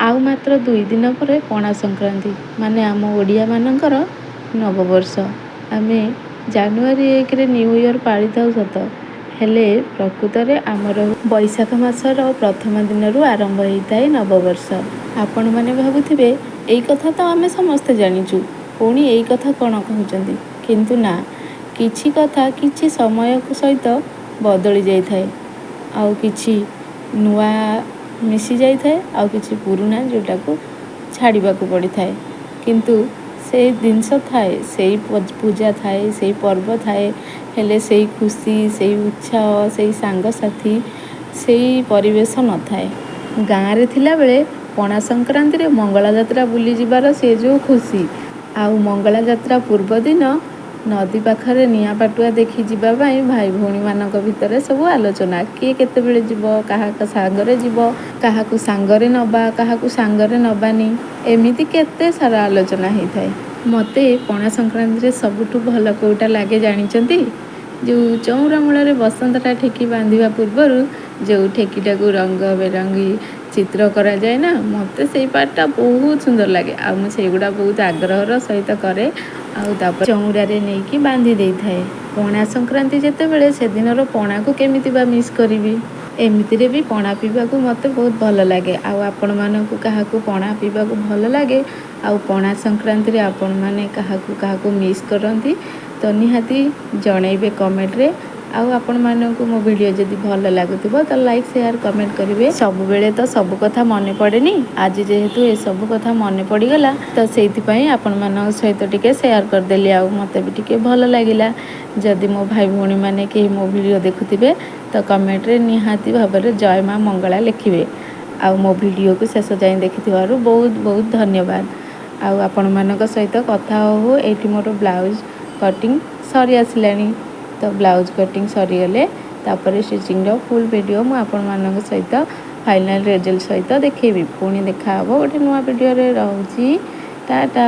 ଆଉ ମାତ୍ର 2 ଦିନ ପରେ ପଣା ସଂକ୍ରାନ୍ତି, ମାନେ ଆମ ଓଡ଼ିଆମାନଙ୍କର ନବବର୍ଷ। ଆମେ ଜାନୁଆରୀ 1ରେ ନ୍ୟୁ ଇୟର୍ ପାଳିଥାଉ ସତ, ହେଲେ ପ୍ରକୃତରେ ଆମର ବୈଶାଖ ମାସର ପ୍ରଥମ ଦିନରୁ ଆରମ୍ଭ ହେଇଥାଏ ନବବର୍ଷ। ଆପଣମାନେ ଭାବୁଥିବେ, ଏଇ କଥା ତ ଆମେ ସମସ୍ତେ ଜାଣିଛୁ, ପୁଣି ଏଇ କଥା କ'ଣ କହୁଛନ୍ତି? କିନ୍ତୁ ନା, କିଛି କଥା କିଛି ସମୟ ସହିତ ବଦଳି ଯାଇଥାଏ, ଆଉ କିଛି ନୂଆ ମିଶି ଯାଇଥାଏ, ଆଉ କିଛି ପୁରୁଣା ଯେଉଁଟାକୁ ଛାଡ଼ିବାକୁ ପଡ଼ିଥାଏ। କିନ୍ତୁ ସେଇ ଜିନିଷ ଥାଏ, ସେଇ ପୂଜା ଥାଏ, ସେଇ ପର୍ବ ଥାଏ, ହେଲେ ସେଇ ଖୁସି, ସେଇ ଉତ୍ସାହ, ସେଇ ସାଙ୍ଗସାଥି, ସେଇ ପରିବେଶ ନଥାଏ। ଗାଁରେ ଥିଲାବେଳେ ପଣା ସଂକ୍ରାନ୍ତିରେ ମଙ୍ଗଳା ଯାତ୍ରା ବୁଲିଯିବାର ସେ ଯେଉଁ ଖୁସି, ଆଉ ମଙ୍ଗଳା ଯାତ୍ରା ପୂର୍ବଦିନ ନଦୀ ପାଖରେ ନିଆଁ ପାଟୁଆ ଦେଖି ଯିବା ପାଇଁ ଭାଇ ଭଉଣୀମାନଙ୍କ ଭିତରେ ସବୁ ଆଲୋଚନା, କିଏ କେତେବେଳେ ଯିବ, କାହା ସାଙ୍ଗରେ ଯିବ, କାହାକୁ ସାଙ୍ଗରେ ନେବା, କାହାକୁ ସାଙ୍ଗରେ ନେବାନି, ଏମିତି କେତେ ସାରା ଆଲୋଚନା ହେଇଥାଏ। ମୋତେ ପଣା ସଂକ୍ରାନ୍ତିରେ ସବୁଠୁ ଭଲ କେଉଁଟା ଲାଗେ ଜାଣିଛନ୍ତି? ଯେଉଁ ଚଉରା ମୂଳରେ ବସନ୍ତଟା ଠେକି ବାନ୍ଧିବା ପୂର୍ବରୁ ଯେଉଁ ଠେକିଟାକୁ ରଙ୍ଗ ବେରଙ୍ଗୀ ଚିତ୍ର କରାଯାଏ ନା, ମୋତେ ସେଇ ପାର୍ଟଟା ବହୁତ ସୁନ୍ଦର ଲାଗେ। ଆଉ ମୁଁ ସେଇଗୁଡ଼ା ବହୁତ ଆଗ୍ରହର ସହିତ କରେ ଆଉ ତାପରେ ଚଉରାରେ ନେଇକି ବାନ୍ଧି ଦେଇଥାଏ। ପଣା ସଂକ୍ରାନ୍ତି ଯେତେବେଳେ, ସେଦିନର ପଣାକୁ କେମିତି ବା ମିସ୍ କରିବି? ଏମିତିରେ ବି ପଣା ପିଇବାକୁ ମୋତେ ବହୁତ ଭଲ ଲାଗେ। ଆଉ ଆପଣମାନଙ୍କୁ କାହାକୁ ପଣା ପିଇବାକୁ ଭଲ ଲାଗେ, ଆଉ ପଣା ସଂକ୍ରାନ୍ତିରେ ଆପଣମାନେ କାହାକୁ କାହାକୁ ମିସ୍ କରନ୍ତି, ତ ନିହାତି ଜଣେଇବେ କମେଣ୍ଟରେ। ଆଉ ଆପଣମାନଙ୍କୁ ମୋ ଭିଡ଼ିଓ ଯଦି ଭଲ ଲାଗୁଥିବ, ତ ଲାଇକ୍, ସେୟାର, କମେଣ୍ଟ କରିବେ। ସବୁବେଳେ ତ ସବୁ କଥା ମନେ ପଡ଼େନି। ଆଜି ଯେହେତୁ ଏସବୁ କଥା ମନେ ପଡ଼ିଗଲା, ତ ସେଇଥିପାଇଁ ଆପଣମାନଙ୍କ ସହିତ ଟିକେ ସେୟାର କରିଦେଲି ଆଉ ମୋତେ ବି ଟିକେ ଭଲ ଲାଗିଲା। ଯଦି ମୋ ଭାଇ ଭଉଣୀମାନେ କେହି ମୋ ଭିଡ଼ିଓ ଦେଖୁଥିବେ, ତ କମେଣ୍ଟରେ ନିହାତି ଭାବରେ ଜୟ ମା ମଙ୍ଗଳା ଲେଖିବେ। ଆଉ ମୋ ଭିଡ଼ିଓକୁ ଶେଷ ଯାଏଁ ଦେଖିଥିବାରୁ ବହୁତ ବହୁତ ଧନ୍ୟବାଦ। ଆଉ ଆପଣମାନଙ୍କ ସହିତ କଥା ହଉ ହଉ ଏଇଠି ମୋର ବ୍ଲାଉଜ୍ କଟିଂ ସରି ଆସିଲାଣି। ତ ବ୍ଲାଉଜ୍ କଟିଂ ସରିଗଲେ ତାପରେ ଷ୍ଟିଚିଂର ଫୁଲ୍ ଭିଡ଼ିଓ ମୁଁ ଆପଣମାନଙ୍କ ସହିତ ଫାଇନାଲ୍ ରେଜଲ୍ଟ ସହିତ ଦେଖେଇବି। ପୁଣି ଦେଖାହେବ ଗୋଟେ ନୂଆ ଭିଡ଼ିଓରେ। ରହୁଛି, ଟାଟା।